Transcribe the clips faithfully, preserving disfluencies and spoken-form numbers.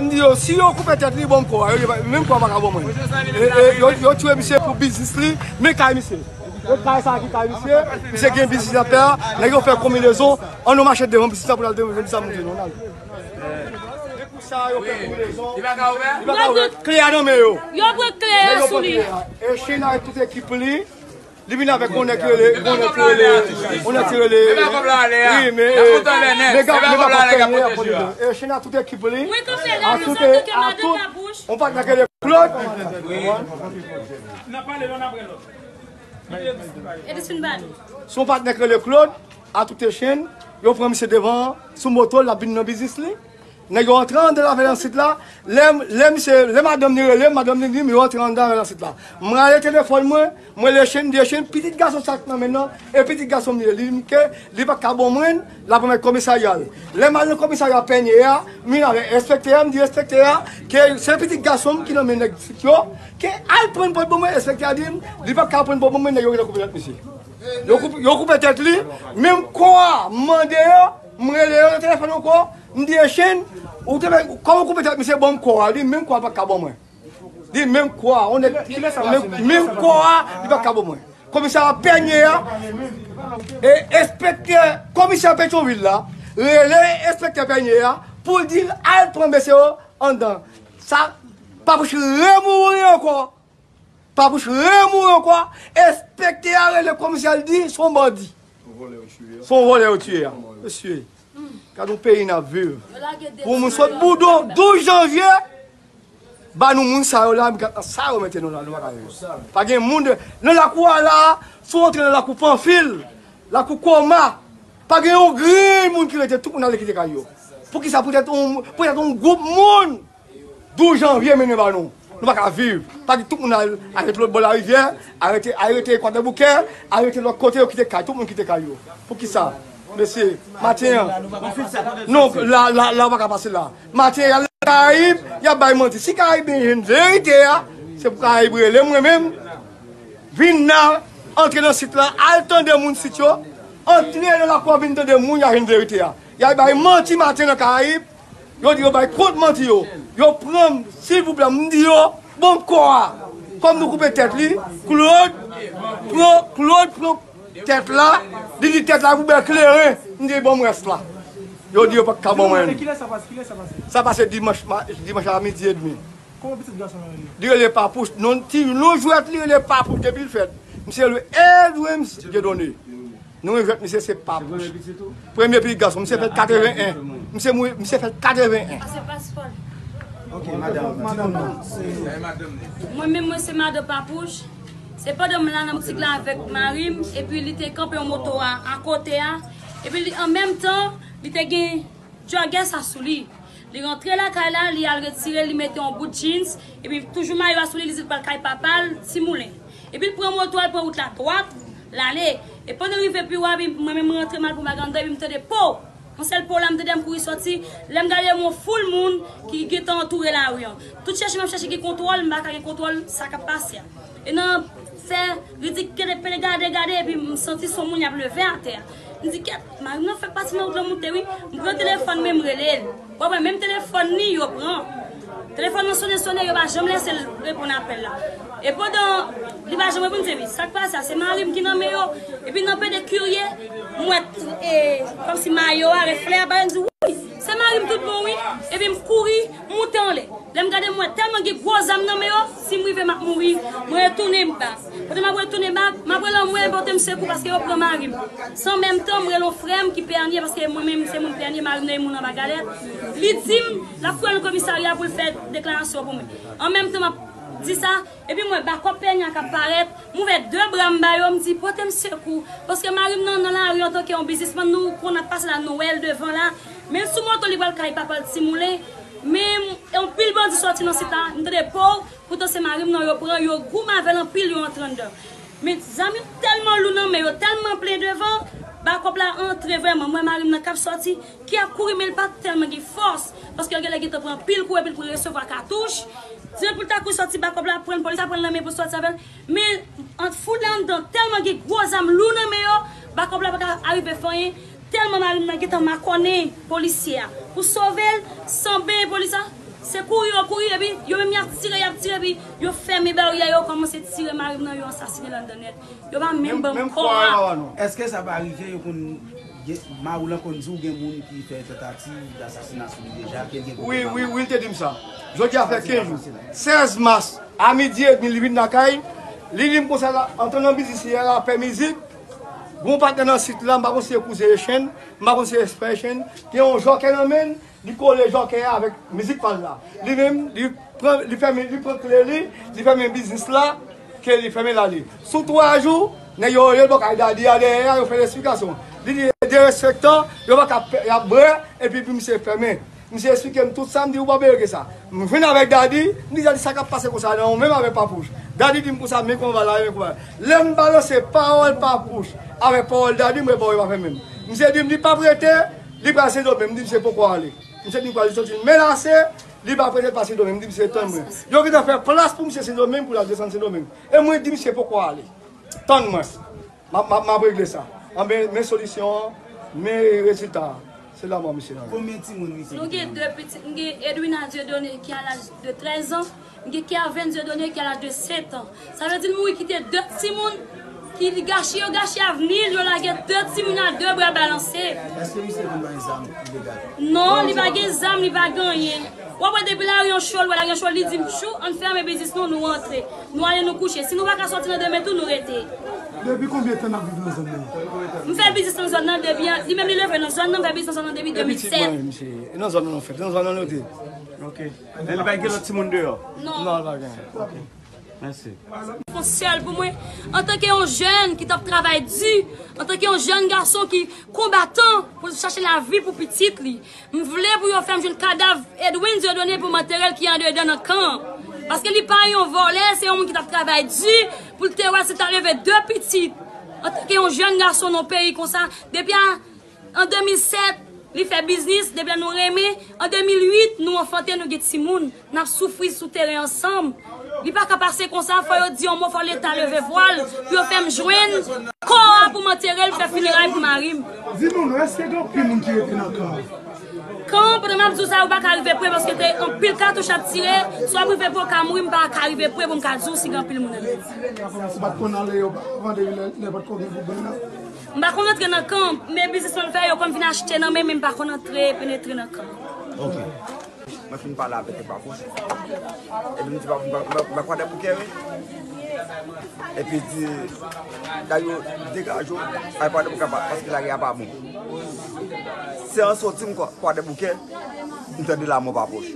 M di yo, si yo koupe tèt li, ban m kò a. Yo di, menm kò a pa ka ban mwen. E, e, yo, yo tiye misye pou biznis li, men kay misye. Yo kay sa ki kay misye, misye gen biznis nan tè a, nèg yo fè konbinezon, ann nou mache devan biznis la pou n al devan biznis la monte nou, n al. E pou sa, yo fè konbinezon. Li pa ka ouvè? Li pa ka ouvè. Kle a nan men yo. Yo pran kle a sou li. E China ak tout ekip li. Li vin avèk yon nèg ki rele, yon nèg ki rele, yon nèg ki rele. Wi, men, men gap, men gap ap pènye a pou li. E China tout ekip li. A tout, a tout, yon patnè ki rele Claude. Se yon patnè ki rele Claude, a tout echann. Yo pran misye devan, sou moto, l ap vin nan biznis li. Nèg yo antre anndan lavelansit la. Lè, lè misye, lè madanm li rele m, madanm li di m yo antre anndan lavelansit la. M rale telefòn mwen, mwen rele Chen, m di Chen, pitit gason sa k nan men nan, e pitit gason m li ye. Li di m ke li pa ka ban mwen l, l ap remèt komisarya l. Lè m al nan komisarya Pènye a, m vin avèk enspektè a, m di enspektè a ke se pitit gason m ki nan men nèg sit yo, ke al pran l pou l ban mwen, enspektè a di m, li pa ka pran l pou l ban mwen, nèg yo gentan koupe tèt misye. Yo koupe, yo koupe tèt li, menm kò a, m mande yo, m rele yo nan telefòn ankò, m di Echenn, ou te fè, kòman w koupe tèt misye, ban m kò a, li menm kò a l pa t ka ban mwen. Li menm kò a, on nèg, menm, menm kò a, li pa t ka ban mwen. Komisè a Pènye a, e enspektè, komisè Petyonvil la, rele enspektè Pènye a, pou l di l al pran mesye yo anndan. Sa, Papouch remouri ankò. Papouch remouri ankò, enspektè a rele komisè a, l di, se yon bandi. Se yon vòlè yo tiye a. Mesye, gad yon peyi n ap viv. Pou moun sot Boudon, douz janvye, ba nou moun sa yo la, gad nan sa yo mete nou la, nou pa ka viv. Pa gen moun de, nan lakou a la, si w antre nan lakou Panfil, lakou Koma, pa gen yon grenn moun ki rete, tout moun ale kite kay yo. Poukisa? Poutèt yon, poutèt yon gwoup moun douz janvye mennen ba nou. Nou pa ka viv. Pa di tout moun al, al rete lòt bò larivyè, al rete, al rete Ekwadè Boukè, al rete lòt kote, yo kite kay, tout moun kite kay yo. Poukisa? Mesye, maten an. Non, la, la, la, w pa ka pase la. Maten an, y al nan Karayib, y ap bay manti. Si Karayib gen verite a, se pou Karayib rele mwen menm. Vin nan, antre nan sit la, al tande moun sit yo, antre nan lakou a, vin tande moun, y a jwenn verite a. Y al bay manti maten nan Karayib, yo di yo bay kont manti yo. Yo pran m, silvouplè, m di yo, bon kò a. Kòm nou koupe tèt li, Claude pran, Claude pran tèt la, li di tèt la pou bèl kleren, m di bon m rès la. Yo di yo pa t ka ban mwen. Kilè sa pase? Kilè sa pase? Sa pase dimanch, ma-, dimanch a midi edmi. Kòman pitit gason nan rele? Li rele Papouch. Non, ti, non jwèt li rele Papouch depi l fèt. Misye rele Edwin Dieudonné. Non jwèt misye se Papouch. Premye pitit ou? Premye pitit gason. Misye fèt katreven en. Misye mouri, misye fèt katreven en. Ok, madanm. Madanm nan. Mwen menm, mwen se madan Papouch. Se pandan m la nan boutik la avèk mari m, epi li te kanpe yon moto a, akote a. Epi li, an menm tan, li te gen jògè sa sou li. Li rantre lakay la, li al retire, li mete yon bout jeans, epi toujou mayo a sou li, li di l pral kay papa l, Ti Moulen. Epi l pran moto a, l pran wout la dwat, l ale. E pandan l rive pi wo a, epi mwen menm m rantre m al pran bagay anndan, epi m tande po! Yon sèl po la, m tande m kouri sòti. Lè m gade, yon foul moun ki gentan antoure lari an. Tout chèche m ap chèche gen kontwòl, m pa ka gen kontwòl sa k ap pase a. E nan fè ridik kele pele gade, gade, epi m santi son moun y ap leve atè a. M di, kèt, mari m nan fèk pati nan wout lan moute, wi. M pran telefòn, men m rele l. W ap wè, menm telefòn li, yo pran. Telefòn nan sonnen, sonnen, yo pa janm lese l reponn apèl la. E pandan li pa janm reponn, m di, wi, sa k pase a, se mari m ki nan men yo. Epi nan pede kirye, m wè, e, kòmsi mayo a, reflè a, bagay, m di, wi, se mari m tout bon, wi. Epi m kouri, m moute anlè. Lè m gade, m wè tèlman gen gwo zam nan men yo, si m rive, m ap mouri. Mwen retounen bak. Kote m ap retounen bak, m ap rele anmwe pote m sekou paske yo pran mari m. San menm tan, m rele yon frè m ki Pènye paske mwen menm se moun Pènye, mari m nan e moun anba galèt. Li di m l ap fouye nan komisarya pou l fè deklarasyon pou mwen. An menm tan, m ap di sa, epi m wè bakòp Pènye a k ap parèt, m ouvè de bra m ba yo, m di, pote m sekou. Paske mari m nan, nan lari antanke yon biznismann, nou konn ap pase la, nou wè l devan la. Men l sou moto, li pral kay papa l Ti Moulen. Men yon pil bandi sòti nan sit la, m tande po, poutan se mari m nan yo pran, yo goumen avè l anpil, yo antre anndan. Men zam yo tèlman lou nan men yo, tèlman plen devan, bakòp la antre vrèman. M wè mari m nan k ap sòti, ki ap kouri, men l pa tèlman gen fòs, paske l genlè gentan pran anpil kou epi l pran resevwa katouch. Dirèk pou l ta kouri sòti, bakòp la pran l, polis la pran l nan men pou sòti avè l. Men ant foul la anndan, tèlman gen gwo zam lou nan men yo, bakòp la pa ka arive fè anyen. Tèlman mari m nan gentan makònen polisye a pou sove l, san benyen polis la, Se kouri yo kouri, epi yo menm y ap tire, y ap tire, epi yo fèmen baryè, yo kòmanse tire mari m nan, yo asasinen l anndan nèt. Yo pa menm ban m kò a. Èske sa pa rive yo konn gen, mari w lan konn di w gen moun ki fè tantativ d asasina sou li deja, ke l gen pwoblèm ak... Wi, wi, wi, l te di m sa. Jodi a fè kenz jou. Sèz mas, a midi edmi, li vin lakay. Li di m konsa, l antre nan biznis li a, l ap fè mizik. Gon patnè nan sit la, m pa konn si se kouzen Echenn, m pa konn si se frè Echenn. Gen yon jòkè nan men l, li kole jòkè a avèk mizik pa l la. Li menm, li pran, li fèmen, li pran kle li, li fèmen biznis la, ke li fèmen l ale. Sou twa jou, nèg yo rele l bò kay Daddy a dèyè a, yo fè l esplikasyon. Li di derespektan, yo pa ka fè, y ap bwè, epi pou misye fèmen. Misye esplike m tout sa, m di ou pa bezwen ke sa. M jwenn avèk Daddy, m di Daddy sa k ap pase konsa nan ou menm avèk Papouch. Daddy di m konsa men konba la, men konba la. Lè m balanse pawòl Papouch avèk pawòl Daddy, m wè bò yo pa fèmen m. Misye di m li p ap rete, li pral Sendomeng, m di misye poko ale. Misye di m pral, li santi l menase, li p ap rete l pa Sendomeng, m di misye tann mwen. Yo gentan fè plas pou misye Sendomeng pou l al desann Sendomeng. E mwen di misye poko ale. Tann mwen. M ap, m ap, m ap regle sa. Anben, men solisyon an, men rezilta a. Se lanmò misye nan men. Konbyen timoun misye kite nan men? Nou gen de pitit. M gen Edwina Dieudonné ki a laj de trèz an. M gen Kerven Dieudonné ki a laj de sèt an. Sa vle di l mouri kite de timoun ki li gache, yo gache avni l, yo lage de timoun a de bra balanse. Èske misye konn bay zam ilegal? Non, li pa gen zam, li pa gen anyen. W ap wè depi lari an cho, l wè lari an cho, li di m, "Tchou, ann fèmen biznis nou, nou antre. Nou ale, nou kouche. Si nou pa ka sòti nan demen tou, nou rete." Depi konbyen tan n ap viv nan zòn nan? M fè biznis nan zòn nan depi, li menm li leve nan zòn nan, m fè biznis nan zòn nan depi de mil sèt. Depi ti mwen, misye, e nan zòn nan nou fèt, nan zòn nan nou te. Ok. Men li pa gen lòt timoun deyò? Non. Non, li pa gen. Ok. Mèsi. Fon sèl pou mwen, antanke yon jèn ki t ap travay di, antanke yon jèn gason ki konbatan pou l chache lavi pou pitit li. M vle pou yo fè m jwenn kadav Edwin Dieudonné pou m antere l ki andedan nan kan an. Paske li pa yon vòlè, se yon moun ki t ap travay di pou l te wè si l ta leve de pitit. Antanke yon jèn gason nan yon peyi konsa, depi a, an de mil sèt, li fè biznis, depi lè nou renmen, an de mil uit, nou anfante, nou gen timoun. N ap soufri sou teren ansanm. Li pa ka pase konsa, fò yo di yon mo, fò Leta leve vwa l, pou yo fè m jwenn kò a pou m antere l, fè fineray pou mari m. Di nou non, èske gen anpil moun ki rete nan kan an? Kan an, pandan m ap di w sa, ou pa ka rive pre, paske te anpil katouch ap tire, si w ap rive pre w ka mouri, m pa ka rive pre pou m ka di w si gen anpil moun andedan. Ou pa t konn ale yo avan depi lè, nenpòt kote pou grenn nan? M pa konn antre nan kan an, men biznis mwen fè, yo konn vin achte nan men, men m pa konn antre, penetre nan kan an. Ok. Mwen fin pale avèk Papouch. Epi m di Papouch, m pa, m pa, m pa Kwadèboukè, wi. Epi di, Dayou, degaje w, al Kwadèboukè pa, paske lari a pa bon. Se an soti m Kwa-, Kwadèboukè, m tande lanmò Papouch.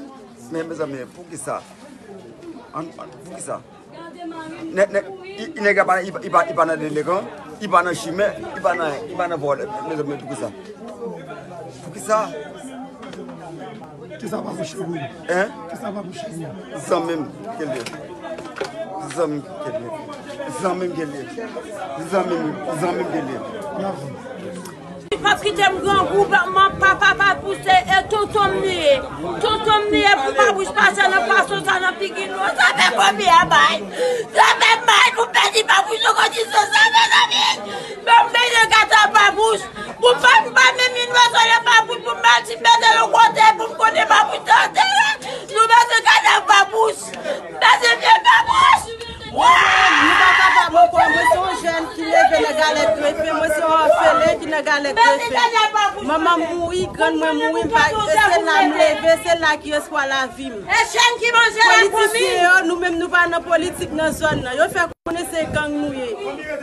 Men, mezanmi, poukisa? An, an, poukisa? Nèg, nèg, i, i nèg la pa, i, i pa, i pa nan delenkan, i pa nan chimè, i pa nan, i pa nan vòlè. Mezanmi, poukisa? Poukisa? Kisa pa pou cheri? Hein? Kisa pa pou cheri? Zanmi m ke l ye. Zanmi m ke l ye. Zanmi m ke l ye. Zanmi m, zanmi m ke l ye. N ap viv. Li p ap kite m grangou, pa, man, papa pa pouse, e tonton m li ye. Tonton m li ye pou Papouch pase nan fason sa nan figi nou. Sa fè fanmi a bay. Sa fè mal pou pèdi Papouch nan kondisyon sa, mezanmi. Men m bezwen gade Papouch. Pou m pa, m pa menm vin wè sòlè Papouch, pou m al ti mete l yon kote, pou m konnen Papouch te antere. Nou bezwen gade Papouch. M bezwen vye Papouch. Nou pa kapab ankò. Mwen se yon jèn ki leve nan Galèt Grefe. Mwen se yon òfelen ki nan Galèt Grefe. Manman m mouri, grann mwen mouri, m pa, e se la m leve, se la ki espwa lavi m. Politisyen yo, nou menm nou pa nan politik nan zòn nan. Yo fè konnen se gang nou ye.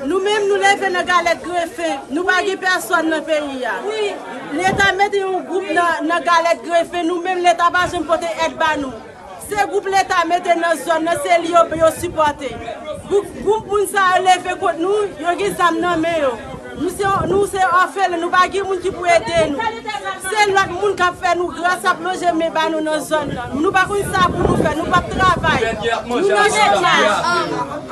Nou menm nou leve nan Galèt Grefe. Nou pa gen pèsòn nan peyi a. Leta mete yon gwoup nan, nan Galèt Grefe. Nou menm Leta pa janm pote èd ba nou. Se gwoup Leta mete nan zòn nan, se li yo, yo sipòte. Gwoup, gwoup moun sa yo leve kont nou, yo gen zam nan men yo. Nou se, nou se òfelen, nou pa gen moun ki pou ede nou. Se lòt moun k ap fè nou gras, ap lonje men ba nou nan zòn nan. Nou pa konn sa pou nou fè, nou p ap travay. Nou nan chomaj.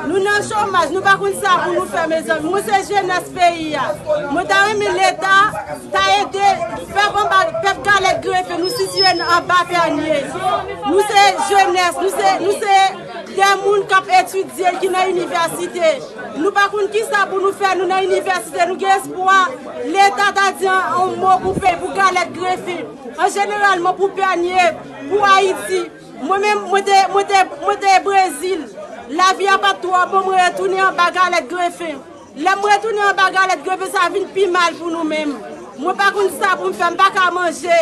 Nou nan chomaj, nou pa konn sa pou nou fè, mezanmi. Mwen se jenès peyi a. Mwen ta renmen Leta ta ede pèp anba, pèp Galèt Grefe, nou sitiye anba Pènye. Nou se jenès, nou se, nou se de moun k ap etidye, ki nan inivèsite. Nou pa konn kisa pou nou fè, nou nan inivèsite, nou gen espwa Leta ta di yon, yon mo pou peyi, pou Galèt Grefe. An jeneralman pou Pènye, pou Ayiti. Mwen menm, mwen te, mwen te, mwen te Brezil. Lavi a pa t twò bon, mwen retounen anba galèt grefen. Lè m retounen anba galèt grefen, sa vin pi mal pou nou menm. Mwen pa konn sa pou m fè, m pa ka manje.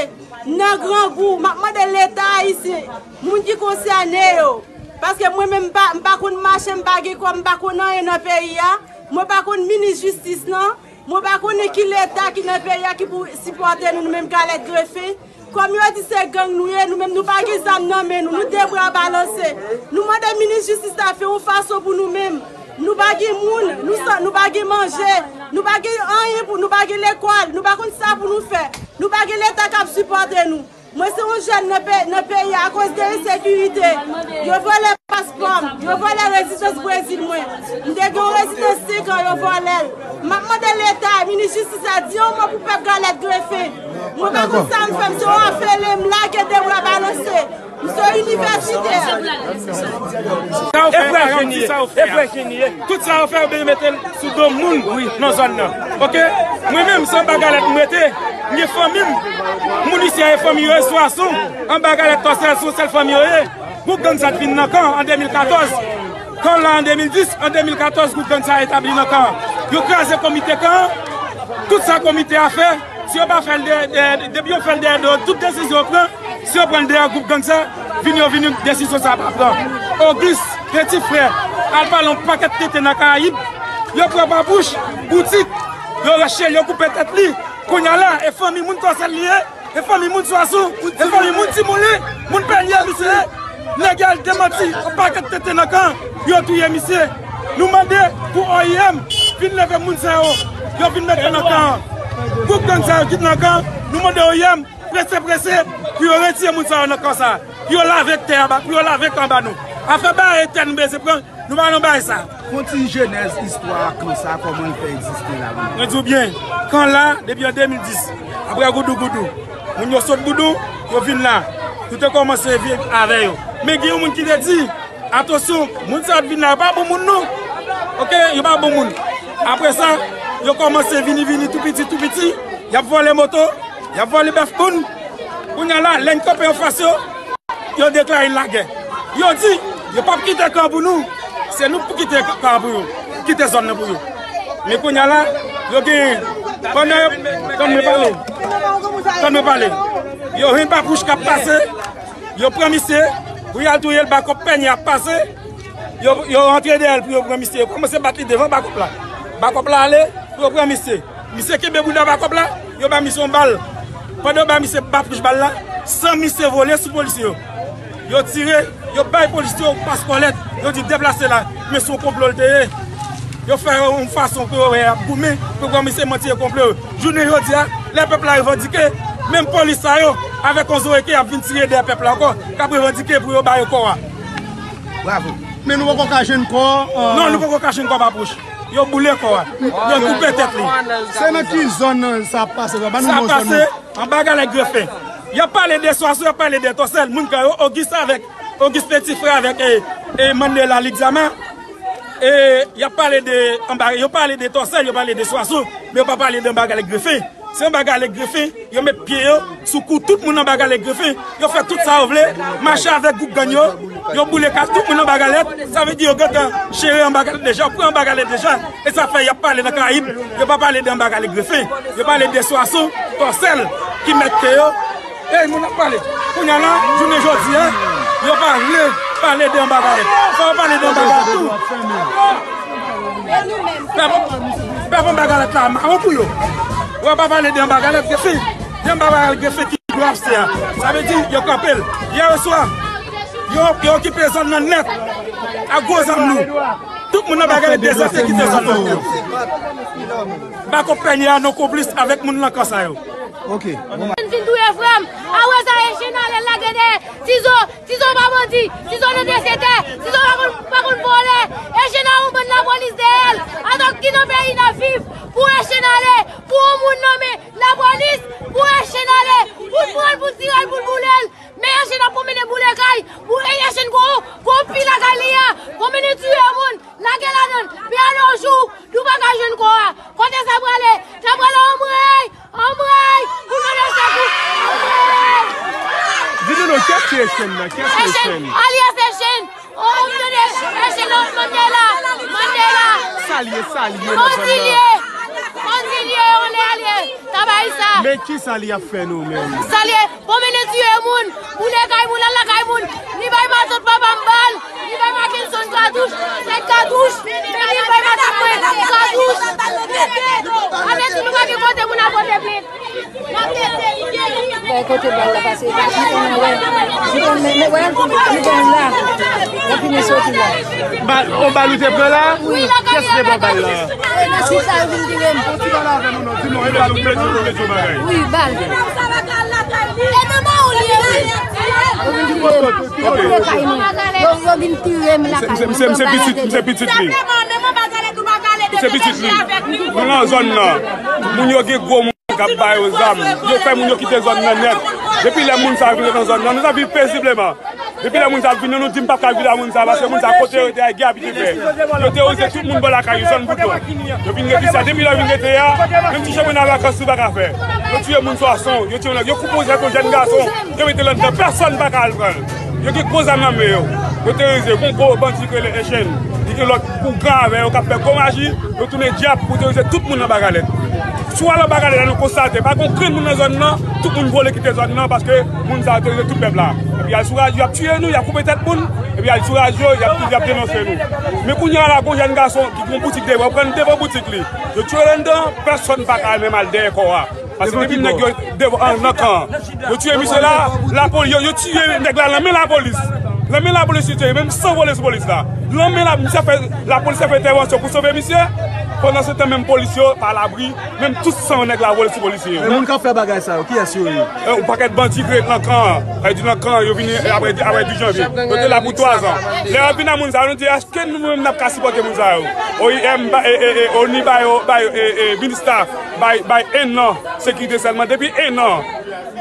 Nan grangou, m ap mande Leta ayisyen, moun ki konsène yo. Paske mwen menm, m pa, m pa konn mache, m pa gen kòb, m pa konn anyen nan peyi a. Mwen pa konn minis jistis lan. Mwen pa konnen ki Leta ki nan peyi a ki pou sipòte nou, nou menm galèt grefen. Kòm yo di se gang nou ye, nou menm nou pa gen zam nan men nou, nou de bra balanse. Nou mande minis jistis la fè yon fason pou nou menm. Nou pa gen moun, nou san, nou pa gen manje, nou pa gen anyen pou, nou pa gen lekòl, nou pa konn sa pou nou fè. Nou pa gen Leta k ap sipòte nou. Mwen se yon jèn nan pe-, nan peyi a akoz de ensekirite. Yo vòlè paspò m, yo vòlè rezidans Brezil mwen. M te gen yon rezidans senk an, yo vòlè l. M ap mande Leta, minis jistis la, di yon mo pou pèp galèt grefen. Mwen pa konn sa m fè, m se yon òfelen, m lage de bra balanse. M se yon inivèsitè. Sa w fè a, y ap di sa w fè a. Tout sa w fè, yo bezwen mete l sou do moun nan zòn nan. Oke? Mwen menm, se anba galèt m rete, m gen fanmi m. Moun isi a, e fanmi yo ye, Swason, anba galèt Tòsèl, se yon sèl fanmi yo ye. Gwoup gang sa t vin nan kan an de mil katòz. Kan la an de mil dis, an de mil katòz, gwoup gang sa etabli nan kan an. Yo kraze komite kan an. Tout sa komite a fè, si yo pa fè l de, de, depi yo fè l dèyè do yo, tout desizyon yo pran, si yo pran l dèyè gwoup gang sa, vini yo vini, desizyon sa pa pran. Ogis, Peti Frè, al pale yon pakèt tenten nan Karayib, yo pran Papouch, Boutik, yo rache l, yo koupe tèt li. Kounye a la, e fanmi moun Tòsèl li ye, e fanmi moun Swason, e fanmi moun Timoulin, moun Pènyè misye ye. Nèg yo al demanti yon pakèt tenten nan kan, yo touye misye. Nou mande pou O I M vin leve moun sa yo, yo vin mete nan kan an. Gwoup gang sa yo ki t nan kan, nou mande O I M prese, prese, pou yo retire moun sa yo nan kan sa. Pou yo lave tè a ba, pou yo lave kan ba nou. Afè bagay tè nou bezwen pran, nou pa nan bagay sa. Fè yon ti jenèz istwa kan sa, kòman l fè egziste la menm. Mwen di w byen, kan la, depi an de mil dis, apre Goudougoudou, moun yo sot Boudou, yo vin la. Nou te kòmanse viv avè yo. Men gen yon moun ki te di, atansyon, moun sa yo t vin la, yo pa bon moun non. Oke, yo pa bon moun. Apre sa, yo kòmanse vini, vini tou piti, tou piti. Y ap vòlè moto, y ap vòlè bèf moun. Kounye a la, lè n kanpe anfas yo, yo deklare lagè. Yo di, yo p ap kite kan pou nou. Se nou k pou kite kan pou yo. Kite zòn nan pou yo. Men kounye a la, yo gen, pandan yo, tann mwen pale. Tann mwen pale. Yo jwenn Papouch k ap pase. Yo pran misye. Pou y al touye l, bakòp Pènyè ap pase. Yo, yo rantre dèyè l pou yo pran misye. Yo kòmanse bat li devan bakòp la. Bakòp la ale pou yo pran misye. Misye kenbe bouda bakòp la, yo ba misye yon bal. Pandan yo ba misye Papouch bal la, san misye vole sou polisye yo. Yo tire, yo bay polisye yo paskòlèt, yo di deplase la, men se yon konplo l te ye. Yo fè yon fason pou yo wè y ap goumen, pou yo kòmanse manti e konplo yo. Jounen jodi a, lè pèp la revandike, menm polis sa yo, avèk yon zo eke, y ap vin tire dèyè pèp la ankò, k ap revandike pou yo ba yo kò a. Bravo. Men nou poko ka jwenn kò, euh, non, nou poko ka jwenn kò Papouch. Yo boule kò a. Yo koupe tèt li. Se nan ki zòn, euh, sa ap pase? Ban nou yon zòn. Sa ap pase anba galèt grefen. Y ap pale de Swason, y ap pale de Tòsèl. Moun ka yo, Ogis avèk, Ogis Peti Frè avèk, e, e, Mandela Ligzama. E, y ap pale de anba, yo pale de Tòsèl, yo pale de Swason, men yo pa pale de anba galèt grefen. Se yon bagay lè grefen, yo met pye yo sou kou tout moun anba galèt grefen. Yo fè tout sa yo vle, mache avèk gwoup gang yo, yo boule kay tout moun anba galèt. Sa vle di yo gentan jere anba galèt deja, yo pran anba galèt deja. E sa fè y ap pale nan Karayib, yo pa pale de anba galèt grefen. Yo pale de Swason, Tòsèl, ki mèt ke yo. Ey, moun ap pale. Kounye a la, jounen jodi a, yo pa vle pale de anba galèt. Fò yo pale de anba galèt tou. Pèp, pèp anba galèt la mawon pou yo. Ou pa pale de anba galèt, gen fi. De anba galèt, gen fi ki grav se a. Sa vle di, yo kanpe l. Yè oswa, yo, yo okipe zòn nan nèt. Ak gwo zam lou. Tout moun anba galèt dezète kite zòn nan. Bako Pènyè a nan konplis avèk moun nan kan sa yo. Ok. Vin touye frè m. Apre sa, Echèn ale lage dèyè Tizo. Tizo pa bandi. Tizo nan desetè. Tizo pa konn, pa konn vòlè. Echèn a yon bann lapolis dèyè l. Atò ki nan peyi n ap viv? Pou Echèn ale, pou yon moun nonmen lapolis, pou Echèn ale, pou l pran l, pou l tire l, pou l boule l. Men Echèn ap pwomennen boule kay. Pou Echèn gwo, gwo pil lakay li a. Pwomennen tiye moun. Lage ladan l. Pi ale yon jou, nou pa ka jwenn kò a. Kote sa prale? Sa prale Anmwey! Anmwey! Pou nou nan sekou! Anmwey! Di nou non, kiyès ki Echèn nan? Kiyès Echenn, Alias Echenn. Oh, m tande Echenn, oh, Mandela, Mandela. Salye, salye, Kondilye, Kondilye, on est alliés. Tabayisa. Men ki sa li ap fè nou menm? Salye, bon, mennen tiye moun, boule kay moun, al lakay moun. Li bay matant papa m bal, li bay Mackenson katouch, sèt katouch, men li bay matant mwen katouch. Ane si nou pa gen kote moun a pote plent. Bay kote bal la pase, li pa, li pa wè. Li pa men, men wè, li pa la. Epi men soti la. Bal, on bal ou te pran la? Wi. Kiyès te pran bal la? E nan sit la yo vin tire m. Ou ti pale avè nou non, di non, e bal ou te pran. Wi, bal. E nan men ou li ye, wi. Yo vin tire m. Yo, yo vin tire m lakay. Misye, misye, misye pitit, misye pitit li. Misye pitit li. Nou nan zòn nan. Moun yo gen gwo moun k ap ba yo zam. Yo fè moun yo kite zòn nan nèt. Depi lè moun sa yo vin nan zòn nan, nou t ap viv pezibleman. Depi lè moun sa ap vini, nou di m p ap ka viv la moun sa, paske moun sa kote yo rete a, gen abitye fè. Yo terorize tout moun bò lakay yo, zòn Bouton. Yo vin rete sa, depi lè yo vin rete a, menm ti chanpyona vakans nou pa ka fè. Yo tiye moun swason, yo tiye nèg, yo koupe yon jèn gason, yo mete l anndan, pèsonn pa ka al pran l. Yo gen gwo zam nan men yo. Yo terorize, gon gwo bandi ki rele Echenn. Li gen lòt oungan avè yo k ap fè gwo maji, yo tounen dyab pou terorize tout moun nan Bagalèt. Si w al nan Bagalèt la, nou konstate, pa gen okenn moun nan zòn nan, tout moun vole kite zòn nan, paske moun sa yo terorize tout pèp la. Epi y al sou radyo, y ap tiye nou, y ap koupe tèt moun, epi y al sou radyo, y ap, y ap denonse nou. Men kounye a la, gon jèn gason ki gen yon boutik devan, yo pran l devan boutik li. Yo tiye l anndan, pèsonn pa ka menm al dèyè kò a. Paske depi nèg yo devan, an, nan kan an, yo tiye misye la, lapoli-, yo, yo tiye nèg la nan men lapolis. Nan men lapolis yo tiye, menm san vole sou polis la. Nan men la, misye fè, lapolis fè entèvansyon pou sove misye. Pandan se tan, menm polis yo pa labri, menm tout san nèg la vole sou polisye yo. E moun k ap fè bagay sa yo, kiyès yo ye? E, yon pakèt bandi ki ret nan kan an. Sa vle di nan kan an, yo vini apre, apre dis janvye. Yo te la pou twazan. Lè y ap vin a moun sa yo, nou di, èske nou menm n ap ka sipòte moun sa yo? O I M ba, e, e, e, ONI ba yo, ba yo, e, e, MINUSTAH bay, bay en an sekirite sèlman. Depi en an,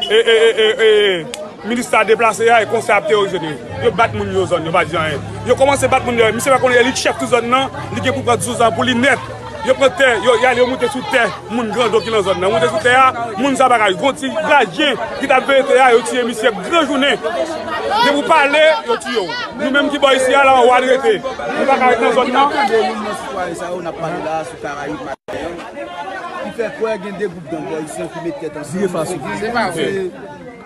e, e, e, e, e, MINUSTAH deplase a e konsa y ap terorize nou. Yo bat moun yo zòn, yo pa di anyen. Yo kòmanse bat moun yo, misye pa konnen li k chèf tout zòn nan, li gen pou pran tout zòn pou li nèt. Yo pran tè, yo, y ale, yo moute sou tè moun grando ki nan zòn nan. Moute sou tè a, moun sa pa ka, gon ti gradyen ki t ap veye tè a, yo tiye misye gran jounen. Depi w pale, yo tiye w. Nou menm ki bò isi a la, w al rete. Nou pa ka ret nan zòn nan. Tande youn nan sitwayen sa yo, n ap pale la sou Karayib maten an, ki fè kwè gen de gwoup gang bò isi an ki met tèt ansanm. Vire fas ou. Se pa vre.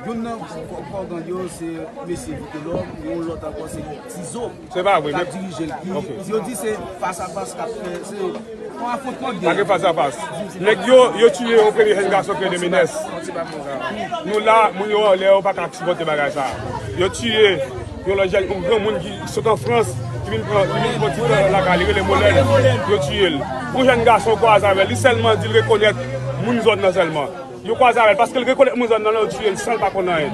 Youn nan kò, kò gang yo, se mesye Vitelòm, yon lòt ankò, se Tizo. Se pa vre, k ap dirije l. Ki, yo di se fas a fas k ap fè, se yon afwontman de gang. Pa gen fas a fas. Nèg yo, yo tiye yon premye jèn gason ki rele Menès. Nou la, moun yo anlè, yo pa ka sipòte bagay sa. Yo tiye yon lòt jèn, yon granmoun ki sot an Frans, ki vin pran, ki vin pran ti tan lakay li, rele Molèn, yo tiye l. Yon jèn gason kwaze avè l, li sèlman di l rekonèt moun zòn nan sèlman. Yo kwaze avè l, paske l rekonèt moun zòn nan, yo tiye l san l pa konn anyen.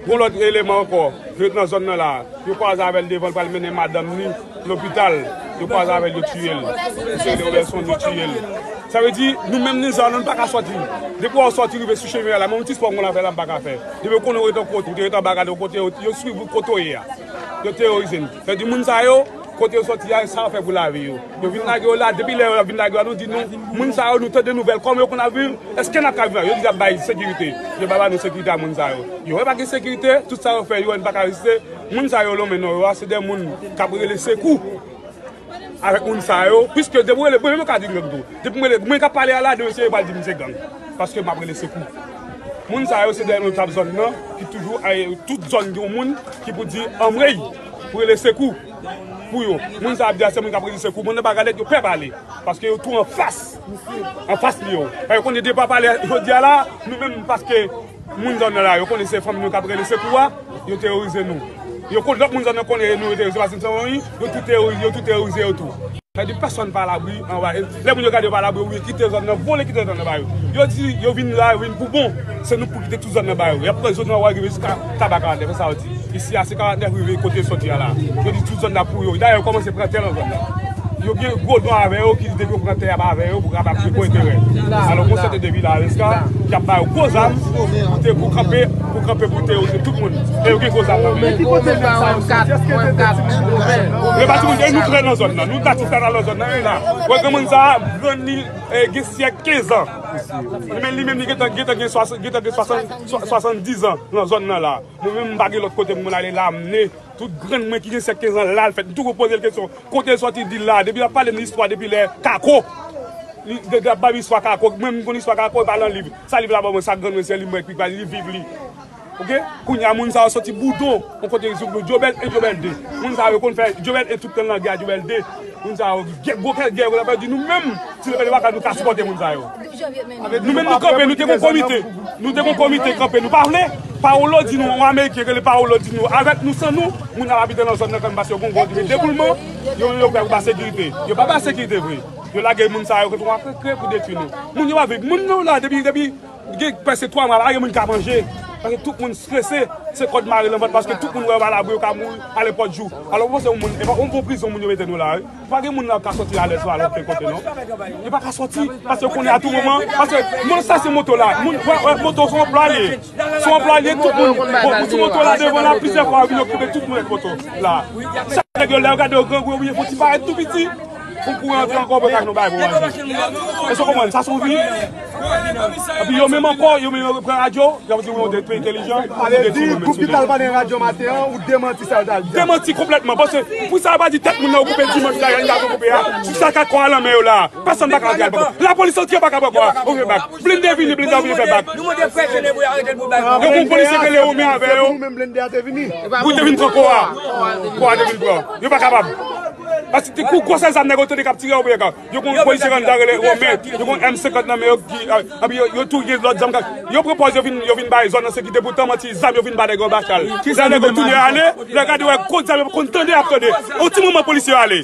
Gon lòt eleman ankò, ki ret nan zòn nan la, yo kwaze avè l devan l pral mennen madanm ni lopital, yo kwaze avè l, yo tiye l. Misye rele Robertson, yo tiye l. Sa vle di, nou menm nizan, nou pa ka sòti. Depi w sòti rive sou chemen an la, menm yon ti spò moun la fè la, m pa ka fè. Depi yo konnen w ret yon kote, ou te ret anba gade yon kote, yo, yo swiv ou kote w ye a. Yo terorize n. Sa vle di, moun sa yo, kote yo sòti a, sa yo fè pou lavi yo. Yo vin lage yo la, depi lè yo vin lage yo la, nou di nou, moun sa yo, nou tande nouvèl, kòman yo konn ap viv, èske n ap ka viv la? Yo di y ap bay sekirite. Yo pa ba nou sekirite a moun sa yo. Yo wè pa gen sekirite, tout sa yo fè, yo wè n pa ka reziste. Moun sa yo lonmen non yo a, se de moun k ap rele sekou. Avèk moun sa yo, piske depi w rele, mwen menm yo ka di m gang tou. Depi mwen rele, mwen k ap pale a la, demen se yo pral di m se gang. Paske m ap rele sekou. Moun sa yo se dèyè nou t ap zòn nan, ki toujou, ay, tout zòn gen yon moun ki pou di anmwey, pou rele sekou pou yo. Moun sa ap di a se moun k ap rele sekou. Moun nan pa gade yo pè pale, paske yo tou anfas, anfas li yo. Yo konnen depi w ap pale jodi a la, nou menm paske moun zòn nan la, yo konnen se fanmi nou k ap rele sekou a, yo terorize nou. Yo konn lòt moun zòn nan konnen nou yo terorize, paske nou se fanmi, yo tou terorize, yo tou terorize yo tou. Sa vle di pèsonn pa alabri anba. Lè moun yo gade yo pa alabri, yo kite zòn nan, vole kite zòn nan ba yo. Yo di yo vin la, yo vin pou bon. Se nou pou kite tout zòn nan ba yo. Y ap pran zòn nan, w a rive jiska Tabakalaten, se sa yo di. Isi a se Karantnèf rive kote sòti a la. Yo di tout zòn nan pou yo. Dayè yo kòmanse pran tè nan zòn nan. Yo gen gwo don avè yo ki depi yo pran tè a ba avè yo pou kapab gen gwo enterè. Alò, gon sèten depi la, Aleska, ki ap ba yo gwo zam pou te, pou kanpe, pou kanpe pou te, te tout moun. E yo gen gwo zam nan men yo. Men ki kote nèg sa yo soti? Èske se de timoun ki ouvè? Men pa timoun, e nou frè nan zòn nan. Nou dati frè nan zòn nan, e la. Wè, granmoun sa a, grann li, e, gen syèk kenz an. Men li menm, li gentan, gentan gen swasann, gentan gen swasann, swa-, swasanndis an nan zòn nan la. Mwen menm, m pa gen lòt kote pou mwen ale la, m ne. Tout grann mwen ki gen syèk kenz an la, l fèt. M toujou poze l kesyon. Kote l sòti, di l la. Depi l ap pale m istwa depi lè Kako. Li, de, de, ap ba m istwa Kako. Mwen, m konn istwa Kako, e pa nan liv. Sa liv la ban mwen, sa grann mwen, se li mwen ki ba li viv li. Oke? Kounye a, moun sa yo sòti Boudon, yon kote sou Djobèl en, Djobèl de. Moun sa yo konn fè Djobèl en tout tan nan gè a Djobèl de. Moun sa yo, gè, gwo kè, gè, yo la pèdi nou menm. Si nou pèdi baka, nou ka sipòte moun sa yo. Nou menm nou kanpe, nou te gon komite. Nou te gon komite kanpe, nou pa vle. Paolo di nou, yon Ameriken rele Paolo di nou, avèk nou, san nou, moun ap abite nan zòn nan kanmenm, paske gon gwo deboulman, yo, yo pè pou ba sekirite. Yo pa ba sekirite vre. Yo lage moun sa yo, kote w a kre, kre pou detwi nou. Moun yo pa viv. Moun yo la, depi, depi, gen prèske twa mwa, pa gen moun ka manje. Paske tout moun strese, se kòd mare nan vant, paske tout moun wè yo pa labou, yo ka mouri a nenpòt jou. Alò, ou panse yon moun, e pa yon bon prizon moun yo mete nou la, wi. Pa gen moun nan ka sòti alèz la lòt kote, non. Yo pa ka sòti, paske yo konnen a tou moman, paske moun sa se moto la. Moun, wè, wè, moto se yon anplwaye. Se yon anplwaye, tout moun. Bon, sou moto la, devan la, plizyè fwa, yo vin okipe tout moun ak moto la. Chak nèg yo, lè yo gade yo grangou, yo oubyen fon ti parèt tou piti, pou kouri antre ankò, pou kay nou bay pou manje. Èske w konprann? Sa se yon vi. Epi yo menm ankò, yo menm yo pran radyo, y ap di, wi, yo te twò entèlijan. Sa vle di, gwoup ki t al pale nan radyo maten an, ou demanti sa yo t al di a? Demanti konplètman. Paske pou sa yo pa di tèt moun nan yo koupe dimanch la, y a koupe a. Sou sa ka kò a nan men yo la. Pèsonn pa ka antre al pran kò. Lapolis antre pa ka pran kò a. Ouvè bak. Blende vini, blende ap vini fè bak. Yo gon polisye ki rele Omi avè yo. Pou te vin pran kò a. Kò a te vin pran. Yo pa kapab. Paske te kou gwosè zam nèg yo tande k ap tire yo peye ka. Yo gon polisye k anndan rele Women, yo gon M senkant nan men yo ki, a, epi yo, yo tou gen lòt zam ka, yo pran pòz yo vin, yo vin bay zòn nan sekirite, poutan manti zam yo vin ba nèg yo bachal. Lè nèg yo tounen ale, lè gade wè kot zam yo konn tande ap tande. On ti moman polisye yo ale.